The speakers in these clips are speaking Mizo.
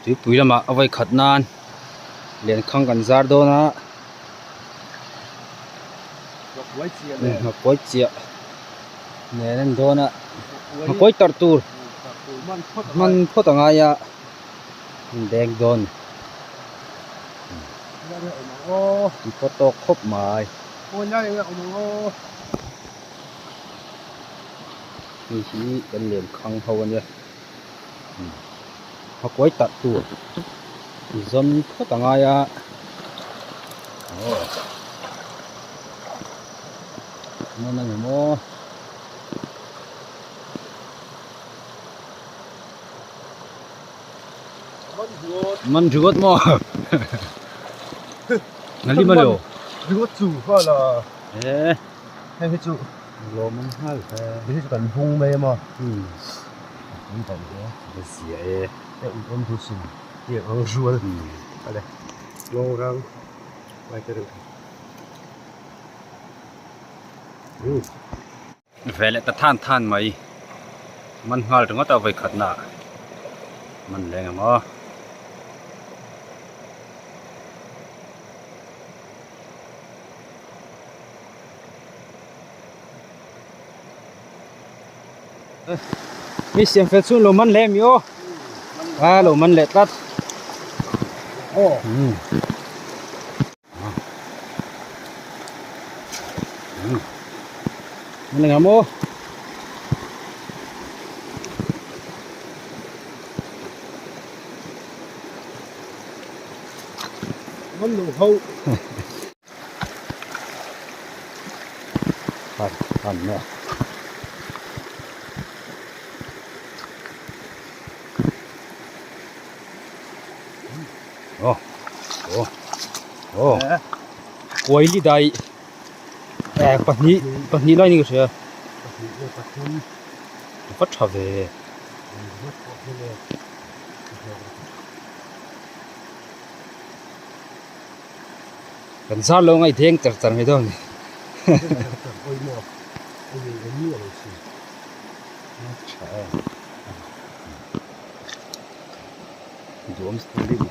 Tuipui lamah a vawi khat nan lenkhang kan zar dawn a nghakuai chiah nen a ni dawn a nghakuai tarh tur hman phawt a ngai a deng dawn tui pawh tawk khawp mai. Hei hi kan lenkhang ho a nia. A kuai tarh tur zawn phawt a ngai a aw man a ni maw man ringawt maw ngali ma lo ringawt chu hala e hei hi chu lawm an nghal hle hei hi chu kan bung mai a maw an bang hle a zia e e ui awm thu sin tiang ang zual ale lawng rang lai te reuh Ve leh ta than than mai man nghal ringawt a vawikhat na man leng ang aw. Mi siam fel chu lo man leh mi aw a lo man leh tlat aw man leh ngam aw man lo ho Han han na oh oh oh kuaili dai eh pahnih pahnih lai ni ka hria a va tha ve Kan zar lo ngaih deng char char mai dawn a ni. Tha e. Duam story ni.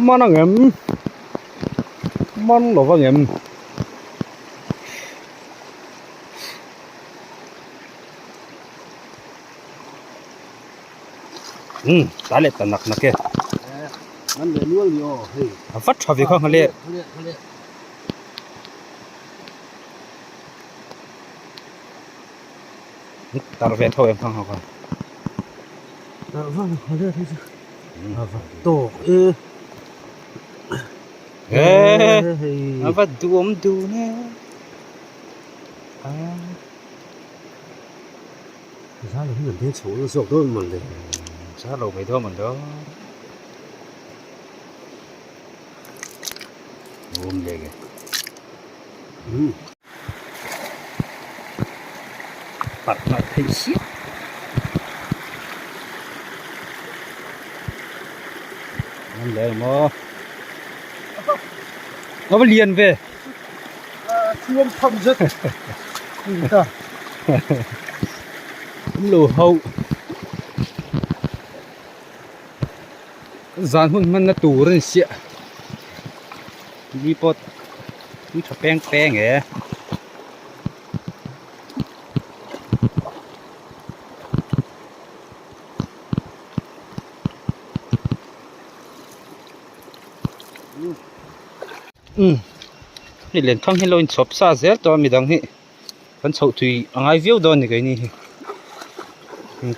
Man ang em? Man lo vang em? Um ta leh ta nak nak e an leh nual ni aw hei a vat tha ve kha nghale tar ve tho em kha kha tar vang nghale hei chu a va tawk e e a va duam dun e Zar lo hi kan deng chho na zawk dawn mawn le. Zar lo mai dawn mawn dawn. Awm leh nge. Parh nalh thei siah. Awm leh ang maw. A va lian ve. Chuam tham zet ta. Awm lo ho. Zan hun hman na tur a ni siah. Ni pawh tui tha peng peng e. Umm hei lenkhang hi lo inchhawp sa zel tawh a midang hi kan chhoh thui a ngai viau dawn a ni keini hi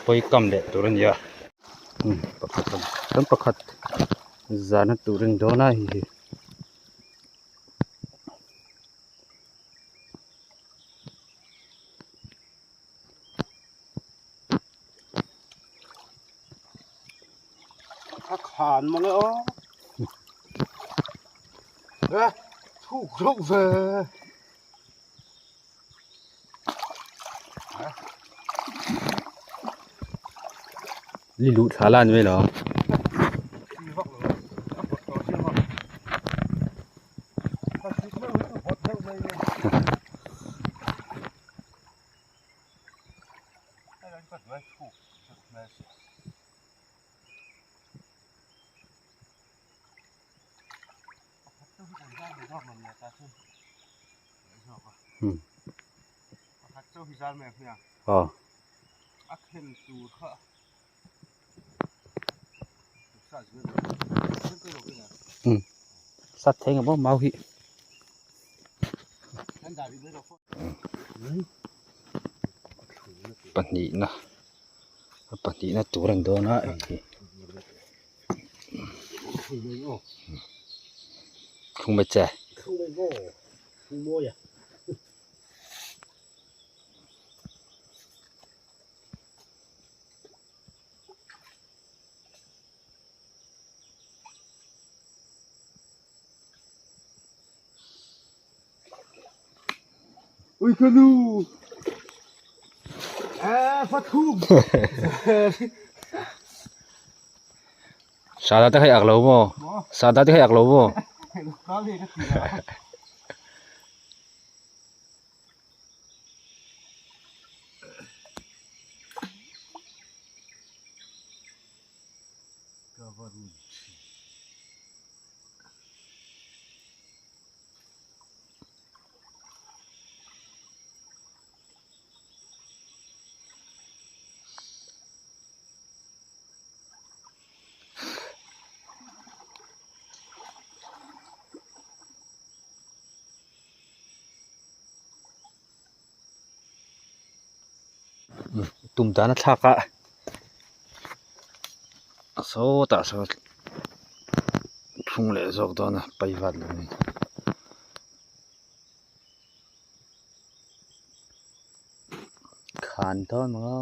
pawi kam leh tur a ni a umm pakhat kan pakhat zahna tur a ni dawn a hei hi. A khan mang e aw e thuk reuh ve Ni luh thla la ni mai lo. hmel sia. Pakhat chu hi kan zar mai zawk lo nia ta chu leh zawk a. Pakhat chu hi zar mai ang hmiang. Aw. A khen tur kha Sat thei ngam mau hi. Pahnihna a pahnihna tur an dawn a hei hi. Thlung mai che. Ui ka nu! Eh, pathum! Sada te khai ak lo maw? Sada te khai ak lo maw? Tum dan a thlak a sawtah sawn thlung leh zawk dawn a paivat lo in. Khan dawn ang a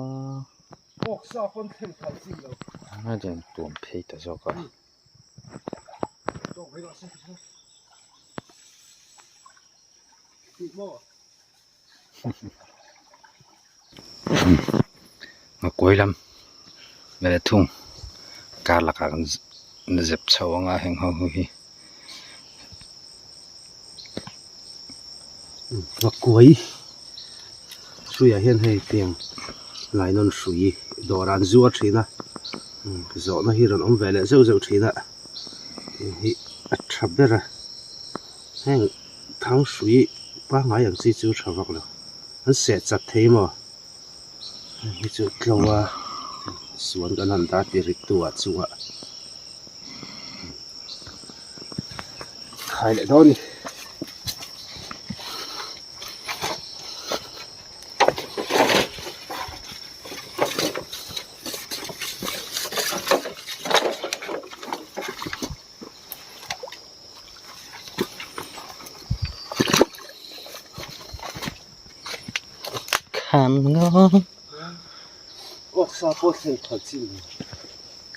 a rawn tuam phei ta zawk a. A kawi lam leh thung kar lakah kan zep chho ang a heng ho hi. A kawi hruiah hian hei tiang lainawn hrui dawr an zuar thin a zawhna hi rawn awm ve leh zeuh zeuh thin a heng hi a tha ber a heng thang hrui pangngai ang chi chu tha vak lo an seh chat thei maw heng hi chu tlo a suan kan han dah tih rik tu ah chungah khai leh dawn a ni.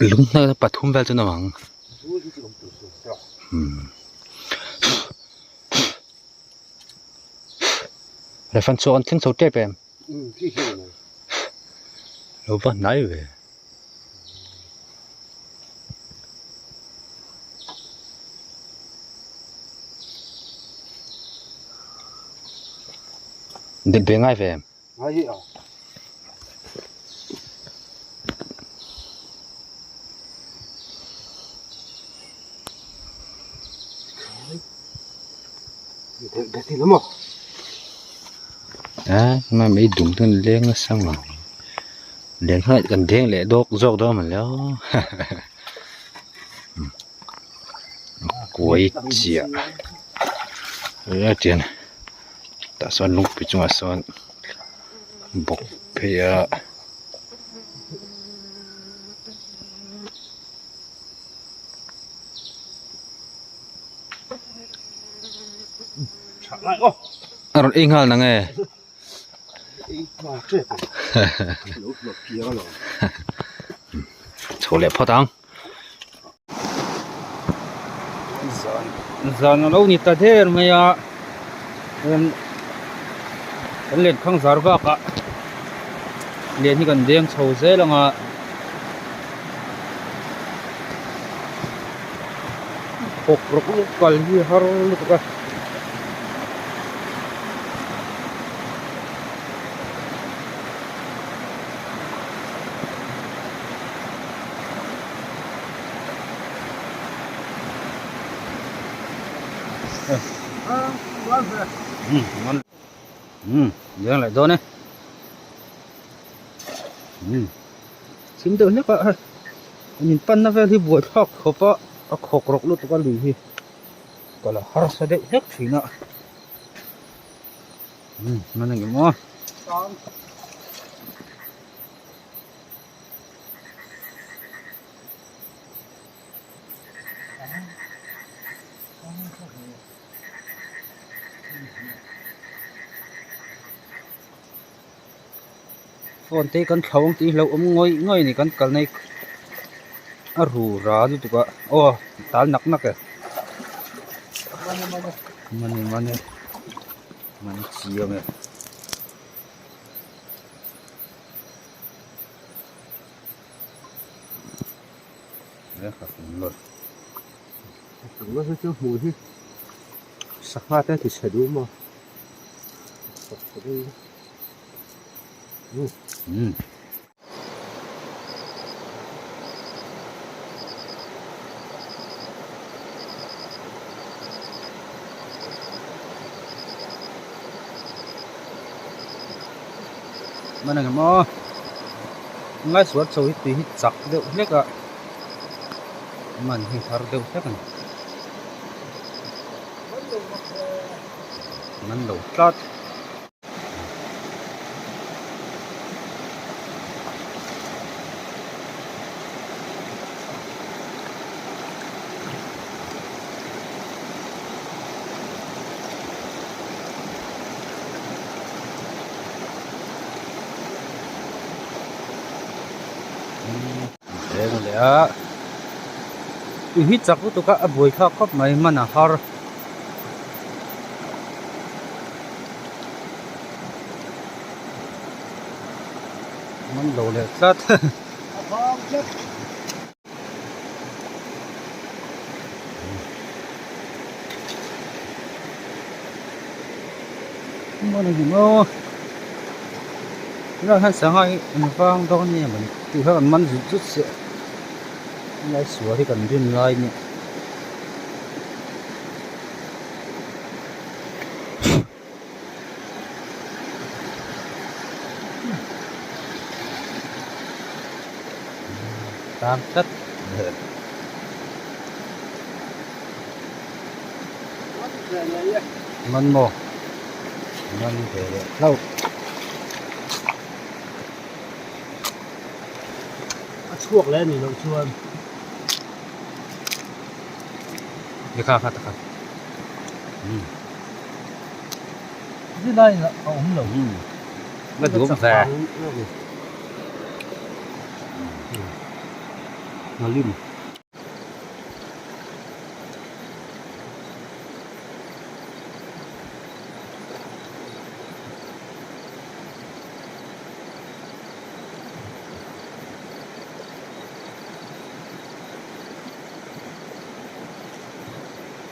Lung hnai na pathum vel chu an awm ang. Refan chhuak an thleng chho tep em? Lo va hnai ve. Delh ve ngai ve em? A mei dum te an leng nasa ang len kha kan deng leh dawk zawk dawn maw le aw kuai chiah tian tah sawn lungpui chungah sawn bawk phei a. A rawn ei nghal nang e. Chho leh phawt ang. Zan a lo ni ta der mai a kan len khang zar bakah len hi kan deng chho zel ang a. Thawk rawk rawk kal hi har lutuk a. Um um leng leh dawn e um thim deuh hlek a hei an in panna vel hi buaithlak khawp a a khawk rawk lutuk a lui hi ka la harsa deuh hlek thin a um hman a ngem aw. Phone te hi kan thlo ang tih hi hlauhawm ngawih ngawih a ni kan kalna hi a ru ra lutuk a aw tal nak nak e mani mani mani chiang e. Sangha te ti chhe duh maw Hman ang em aw ngaisual chho hi tui hi chak deuh hlek a man hi har deuh hlek a ni man lo tlat. Leng leh a tui hi chak lutuk a a buai thlak khawp mai hman a har. Man lo leh tlat. Maw ni maw tunah hian sangha hi an vang dawn nge mawni tih kha kan man zut zut chiah helai sual hi kan rin lai nia. Tang tlat man maw man ve leh hlauh a chhuak leh a nih loh chuan Lekha kha takha Zilai a awm lo. Ka duh ve. Ngalim.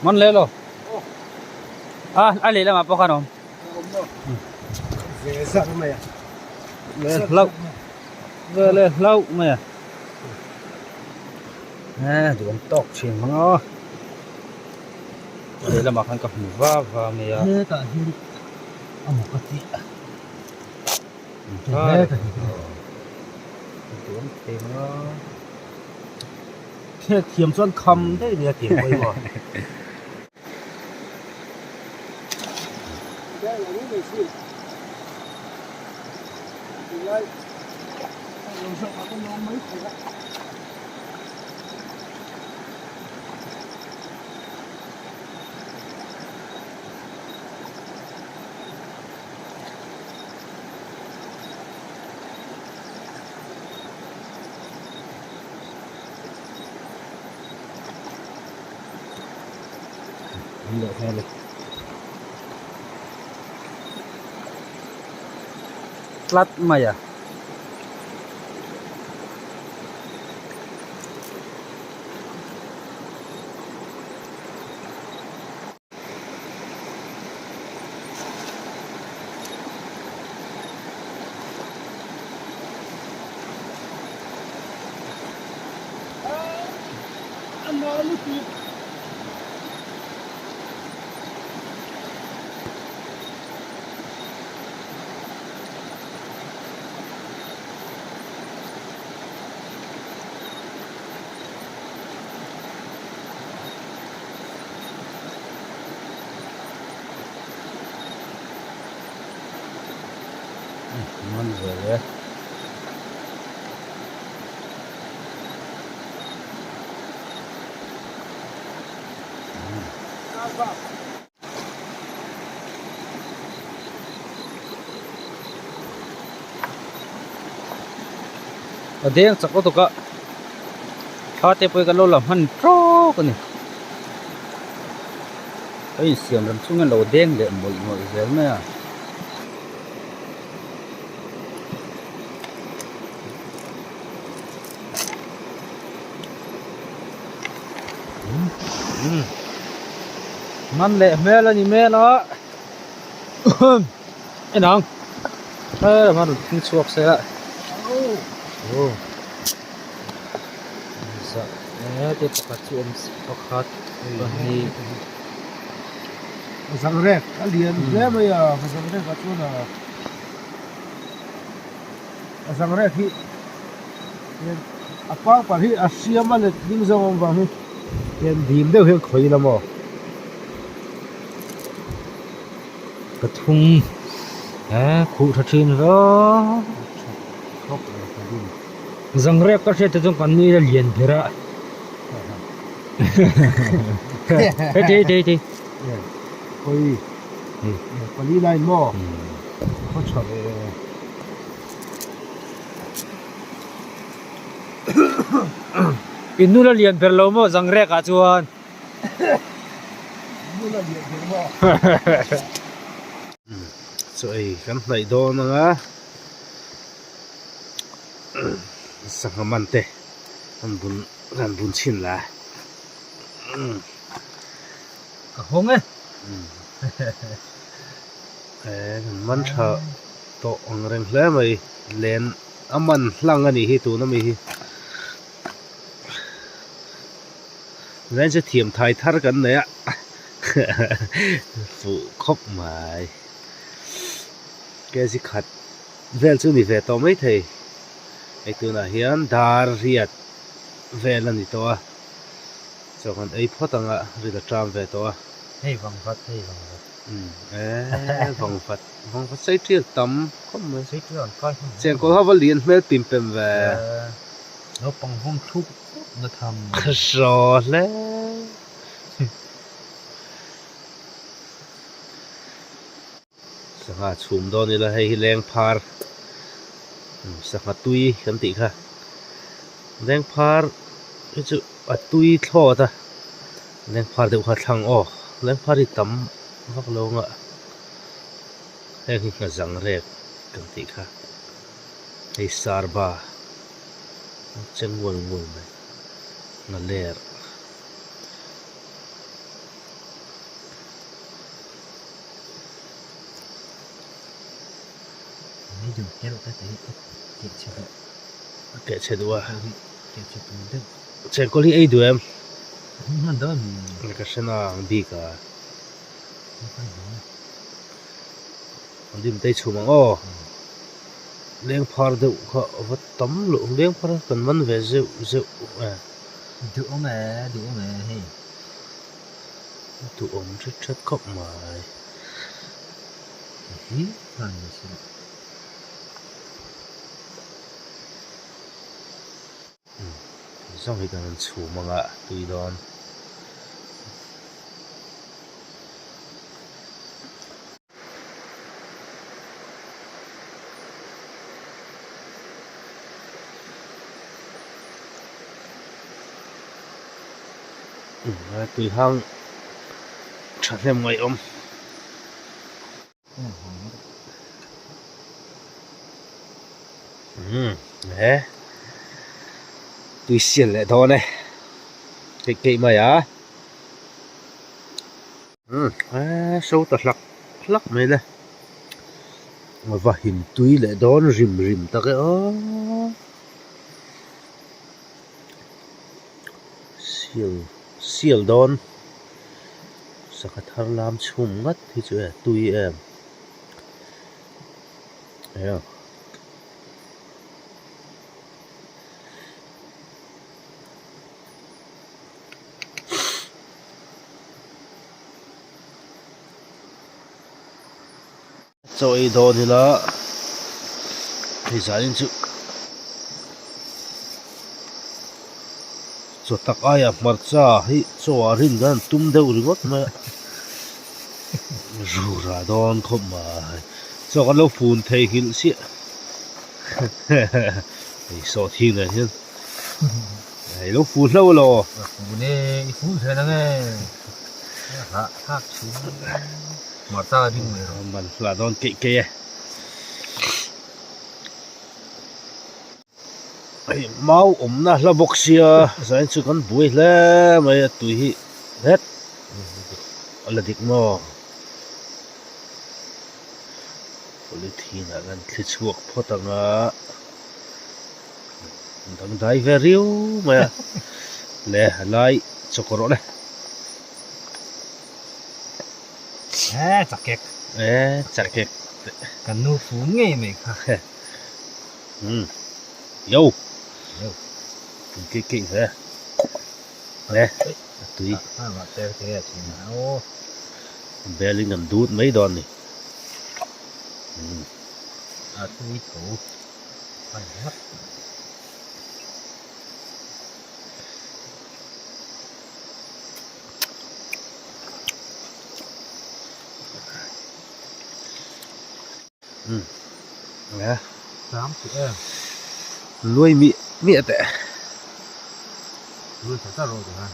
Man le lo. A a lehlamah pawh khan a awm. Ve zar mai a. Ve hlauh. Ve leh hlauh mai a. He duhawm tawk thin mang a. Lehlamah khan ka hmu va va mai a. Hetah hian a maw ka tih a. Duhawm thei mang a. Khek thiam chuan kham daih nia tih pawimawh. An leh hmel e. Tlat mai a. zel e. A deng chak lutuk a thla te pawh hi kan lo la hman tawk a ni a insiam rem chungin a lo deng leh mawlh mawlh zel mai a. Man leh hmel a ni hmel a en ang he man rawn thing chhuak se a aw zah e te pakhat chu awm pakhat pahnih zangrek a lian hle mai a zangrek ah chuan a zangrek hi a pangpar hi a hriam a let ding zawng awm vang hi hian dim deuh hian khawi ila maw Pathum he khuh tha thin viau zangrek ka hriat te chuan kan nui la lian ber a heti heti heti khawi pali line maw khaw tha ve. In nula lian ber lo maw zangrek ah chuan. Nula lian ber maw. Chaw ei kan hnaih dawn ang a sangha man te an bun an bun chhin la. Ka hawng e. E kan man tha tawh ang reng hle mai len a man hlang a nih hi tuna mi hi len chu thiam thai thar kan nei a fuh khawp mai kg khat vel chu ni ve tawh mai thei hei tunah hian dar riat vel a ni tawh a chaw kan ei phawt ang a rit a ṭam ve tawh a. Hei vang vat hei vang vat. Eee vang vat vang vat sei tial tam khawp mai. Sei tial an kai hman. Chengkawl ho va lian hmel pim pem ve. Naupang vawm thluk thluk na tham. Ka hraw hle. Sangha chhum dawn ila hei hi leng phar sangha tui kan tih kha leng phar hi chu a tui thlawt a leng phar deuh kha a thlang aw leng phar hi tam vak lo anga heng hi nghazang rek kan tih kha hei sarba che ngual ngual mai nghaler. Keh chhe duh a chengkawl hi ei duh em ka hre na ang bik a an dim te chhum ang aw leng phar deuh kha a va tam loh leng phar kan man ve zeuh zeuh e duh awm e duh awm e hei. Duhawm that that khawp mai. Hi hman ni se la. Zawng hi kan rawn chhum anga tui dawn. Tui hang thahnem ngaihawm. Umm he tui sial leh dawn e keih keih mai a. Umm he so ta hlak hlak mai le va him tui leh dawn rim rim tak e aw sial sial dawn sangha thar lam chhum ngat hi chu e tui em eng. Chaw ei dawn ila Hei zanin chu chaw tak aia hmarcha hi chaw ah rin dan tum deuh ringawt mai a rura dawn khawp mai chaw kan lo fun thei nghilh chiah hei sawhthing nen hian hei lo fun hlauh elaw fun e i fun ve nang e hah thlak thin hmarcha ring mai rawh man hla dawn keih keih e. Hei mau awmna hla bawk sia zain chu kan buai hle mai a tui hi het a la dik maw polythene ah kan thli chhuak phawt ang a dangdai ve riau mai a le a lai chawk rawh le. E chakek. E chakek. Kan nu fun ngei mai kha. Um. Yo. Yo. Tui keih keih hle. Le. A tui. A va ter te a thin a o. Bel in kan dut mai dawn ni. Um. A tui tho. An nghat. Luai miah miah teh. Luai char char rawh tih khan.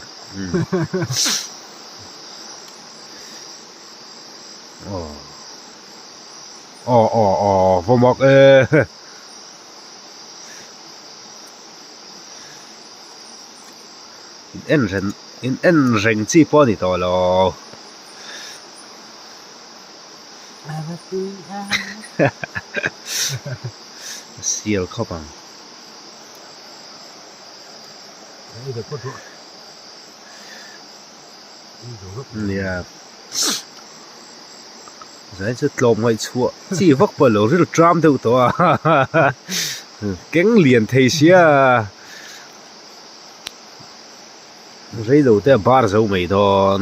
Aw aw aw aw vawmak e. In en reng in en reng chi pawh a ni tawh lo. A sial khawp ang. Nia zai chu tlawm ngaihchhuah chi vak pawh lo ril tram deuh tawh a keng lian thei sia. Rei lo te a bar zo mai dawn.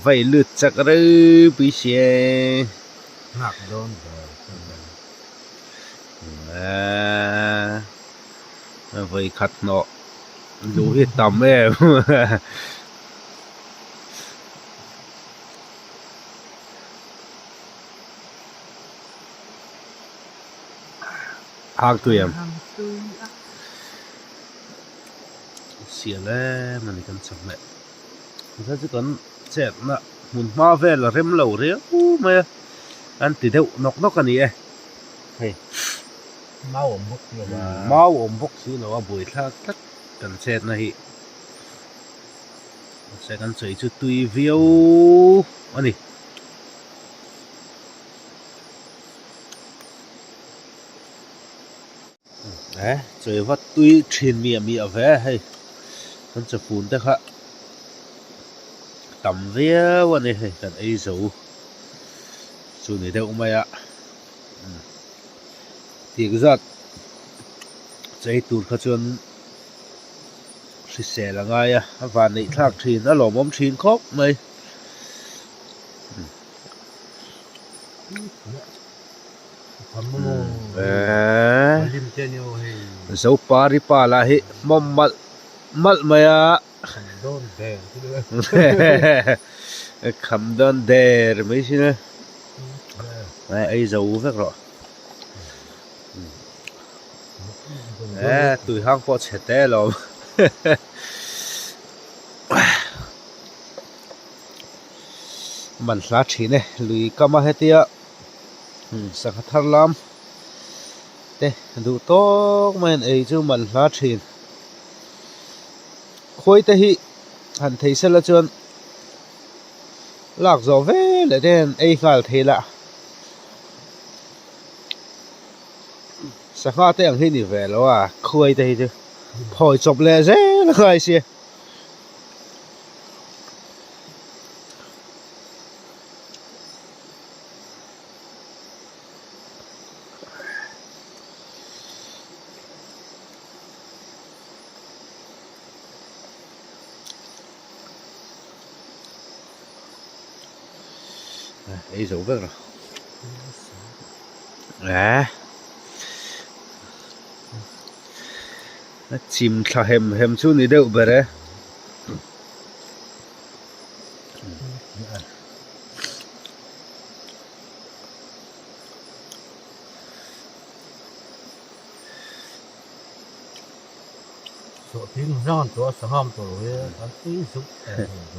Vai lut chak ropui sia. Nghak dawn ve. Vawi khat hnawh luh hi tam em. Hak tui em? Sial em a ni kan chak leh. Tichuan chu kan chetna hmun hma vel a rem lo riau mai a, an ti deuh nawk nawk a ni e. Hei. Mau awm bawk si lo a. Mau awm bawk si lo a buaithlak tlat kan chetna hi. Mahse kan sawi chu tui viau a ni. E chawi vat tui thin miah miah ve hei kan chawfun te kha tam viau a ni hei kan ei zo chu ni deuh mai a tik zat chei tur kha chuan hrisel a ngai a a van neih thlak thin a lawmawm thin khawp mai. Zopari pa lah hi hmawm malh malh mai a kham dawn der mai sin a ei zo vek rawh e tui hang pawh chhe te alawm. Man hla thin e lui kam a hetia sangha thar lam te duh tawk mai an ei chu man hla thin khawi te hi han thei sela chuan lak zawh vel leh te hian ei nghal thei la sangha te ang hi ni ve lo a khuai te hi chu phawi chawp leh zel a ngai sia. Ei zo vek rawh. Eh. A chim thla hem hem chu ni deuh ber e.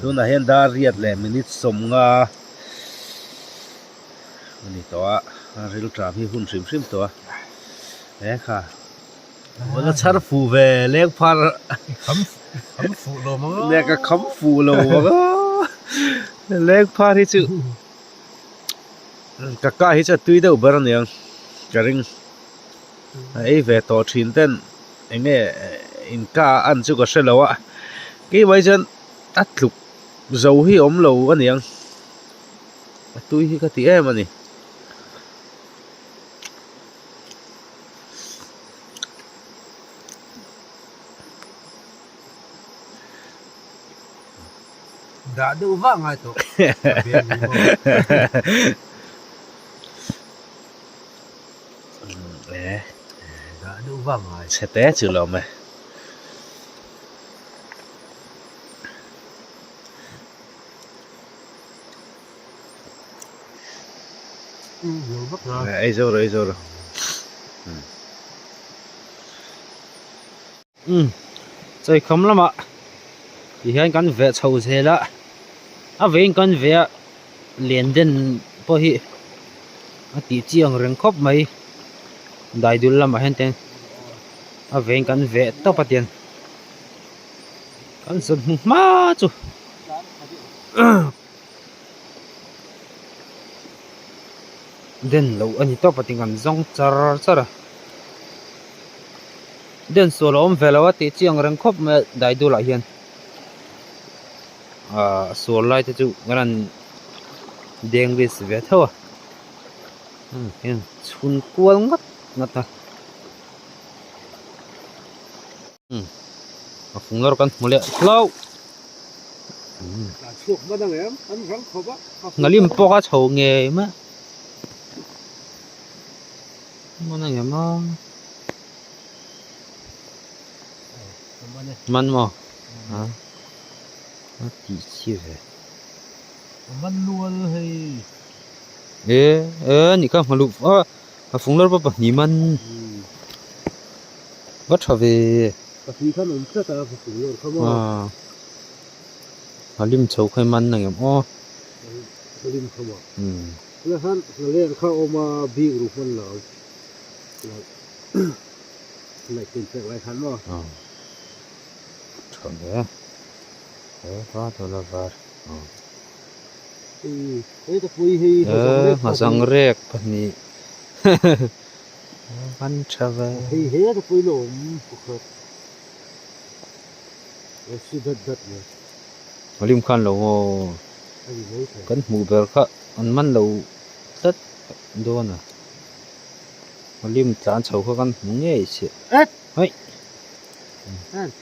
Tunah hian dar riat leh minute sawmnga a ni tawh a, a rilṭam hi hun hrim hrim tawh a, he kha la chhar fuh ve leng phar leh ka kham fuh lo ang a leng phar hi chu ka ka hi chu a tui deuh ber a niang ka ring. A ei ve tawh thin ten eng nge in ka an chu ka hre lo a keimah hi chuan a tluk zo hi a awm lo a niang a tui hi ka ti em a ni. Dah deuh vah ngai tawh. Chhe te chu lo awm e. Ei zo rawh ei zo rawh. Umm chawikham lamah ti hian kan veh chho zel a a veiin kan veh a len den pawh hi a tih chi ang reng khawp mai daidul lamah hian te a veiin kan veh tawp a tiang kan zawn hmu hma chu. Den loh a ni tawp a ti kan zawng char char a den sual a awm ve lo a tih chiang reng khawp mai a daidulah hian ahh sual lai te chu kan han deng risk ve tho a hian chhun kual ngawt ngawt a a fung lawr kan hmu leh hlauh. Nghalim pawh kha chho ngei mai man a ngem a man maw a a tih chi ve e e ni kha nghaluh a a fung lawr pawh pahnih man va tha ve. Pahnih khan awm tlat a va fung lawr kha maw. Nghalim chho kha i man ang em aw. Nghalim kha maw. Tuna khan nghaleng kha awm a bik ru hman lo. Ngaih tin pek lai khan maw. Tha ve. He va dawla var. Hei ta pui hei nghazang rek pahnih. Man tha ve. Hei he ta pui lo awm pakhat. Si dat dat mai. Malim khan lo maw. Kan hmuh ber kha an man lo tlat dawn a. Malim tlan chho kha kan hmu ngei chiah. Hei.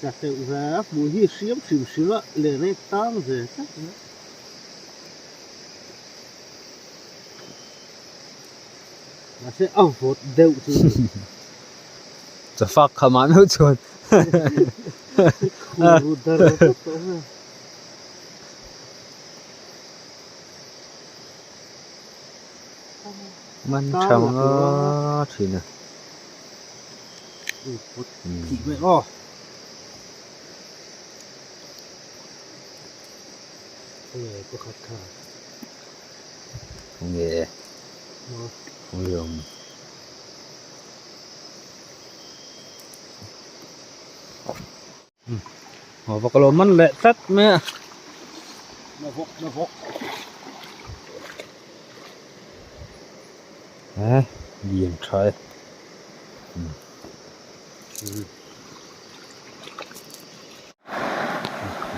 Tla teuh ve a hmuh hi hriam hrim hrim a leh rek tang ve tlat mai. Mahse a vawt deuh chu a ni. Chafak kha mah meuh chuan. Khur dar vek tawh mai. Man tha nga thin a. Thih mai aw. Pakhat kha. Nge. Ui awm. Aw va ka lo man leh tlat mai a. Na vawk na vawk. Eh lian tha e.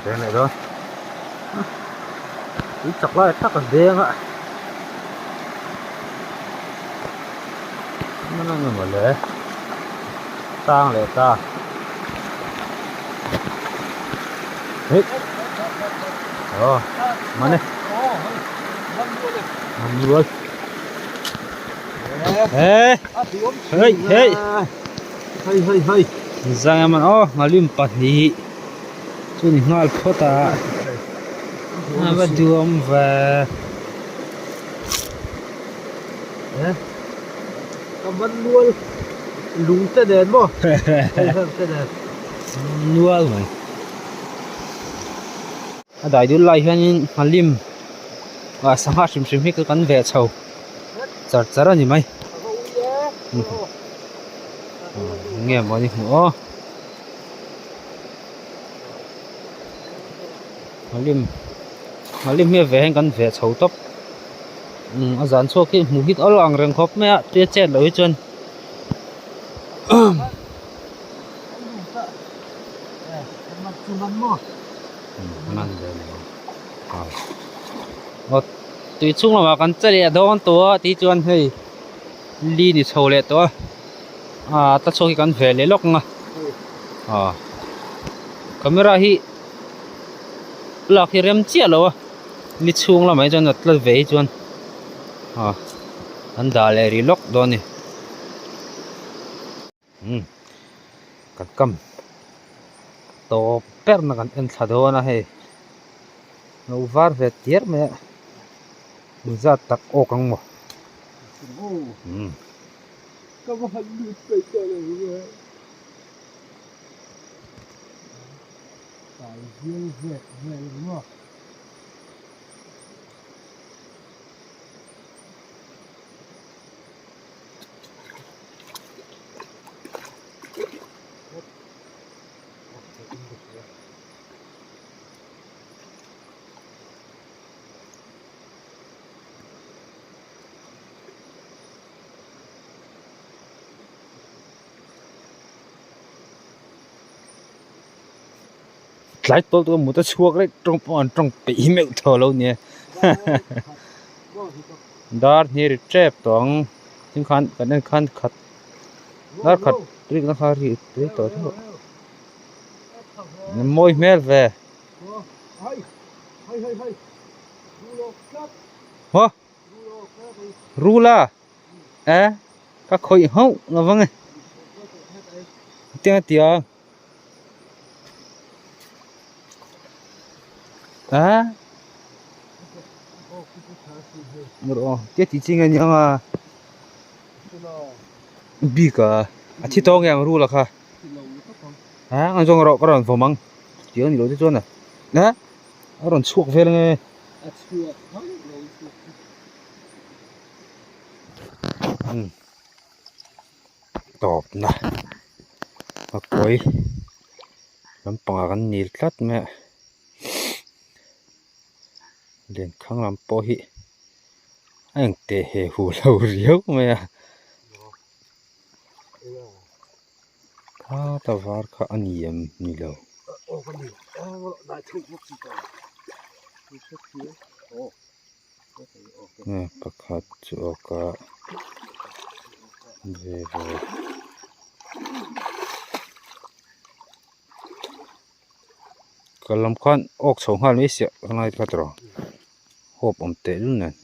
Deng leh dawn tui chak lai tak a deng a man ang emaw le tang leh ta hei aw man e. Man rual. He. Hei hei. Hei hei hei. Zang man aw ngalim pahnih chu ni nghal phawt a. A va duam ve. He. Ka man nual lung te nen maw. Hei hei te nen. Nual mai. A dai dul lai hianin nghalim ah sangha hrim hrim hi kan ve chho char char a ni mai eng nge maw ni hmuh aw nghalim nghalim hi a ve hian kan ve chho tawp umm a zan chhuak hi hmuh hit awl ang reng khawp mai a tia chet loh hi chuan. Tui chhung lamah kan che leh dawn tawh a tih chuan hei li ni chho leh tawh a ah ta chhuak hi kan ve leh lawk ang a ah camera hi lak hi rem chiah lo a ni chhung lamah hi chuan a tla ve hi chuan ah an dah leh rih lawk dawn a ni. Umm kan kam tawp ber na kan en thla dawn a hei lo var ve tiar mai a engzat tak awk ang maw umm. Tlai tawlh tawh a mut a chhuak reng tawng pawh an tawng peih meuh tawh lo nia dar hnih ri tep tawh ang. Tin khan kan en khan khat dar khat rik na kha ri ri tawh theuh mawi hmel ve haw rula e ka khawih hauh lo vang e tiang a ti a a rawh tia tih chi nge ni ang a bik a a thi tawng nge ang rul a kha a an zawng erawh ka rawn vawm ang tih a ni lo te chuan a a rawn chhuak vel nge umm. Tawpna a kawi lampangah kan nil tlat mai a lenkhang lam pawh hi a engteh he hu lo riau mai a khata var kha a ni em ni lo. Pakhat chu awk a ve ve kal lam khan awk chho nghal mai siah ka ngai kha tawh hawp awm teh lul nen.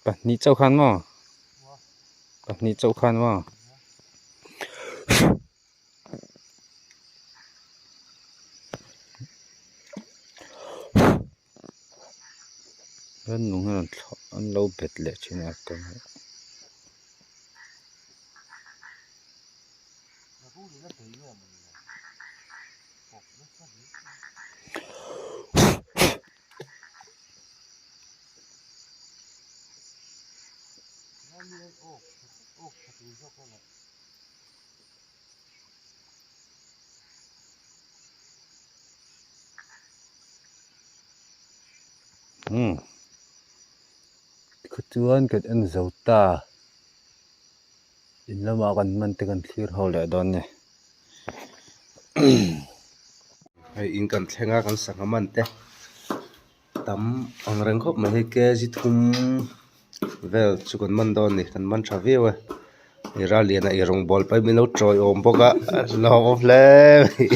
Pahnih chauh khan maw pahnih chauh khan maw rannung hian an thlawh an lo bet leh thin a ka Umm tikhuchuan kan en zo ta in lamah kan hman te kan thlir ho leh dawn a ni. Hei in kan thleng a kan sangha man te tam ang reng khawp mai hei kg thum vel chu kan man dawn a ni kan man tha viau e hei ral lian ah eirawng bawl paih min lo tawiawm bawk a hlauhawm hle mai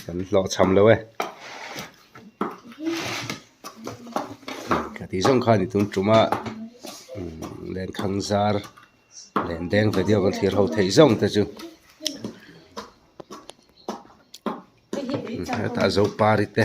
kan hlawhchham lo e ka tih zawng khan i tum tum a lenkhang zar len deng video kan thlir ho theih zawng te chu hetah zopari te.